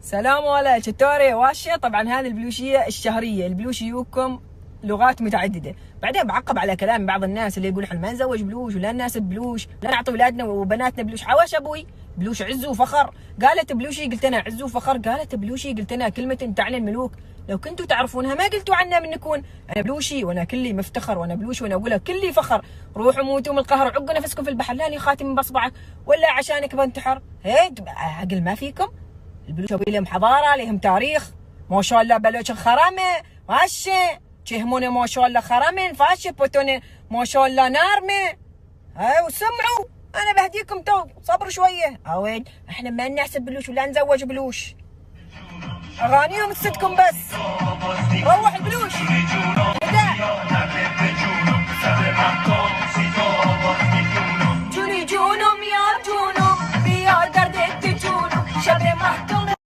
سلام ولا تشتوري واشة. طبعا هذه البلوشية الشهرية، البلوشي يوكم لغات متعددة. بعدين بعقب على كلام بعض الناس اللي يقول احنا ما نزوج بلوش ولا نناسب بلوش، لا نعطي اولادنا وبناتنا بلوش. حواش ابوي بلوش عز وفخر. قالت بلوشي قلت انا عز وفخر. قالت بلوشي قلت انا كلمة تعني الملوك. لو كنتوا تعرفونها ما قلتوا عنا من نكون. انا بلوشي وانا كلي مفتخر، وانا بلوشي وانا اقولها كلي فخر. روحوا موتوا من القهر، عقوا نفسكم في البحر، لا لي خاتم بصبعك ولا عشانك بنتحر. هي عقل ما فيكم. البلوش ابوي لهم حضارة، لهم تاريخ، ما شاء الله. بلوش خرمه ماشي تهموني ما شاء الله، خرمن فاشي بوتوني ما شاء الله نارمه. هاي وسمعوا انا بهديكم تو، صبروا شوية. اوين احنا ما نحسب بلوش ولا نزوج بلوش. اغانيهم تسدكم بس. روح البلوش. هدا.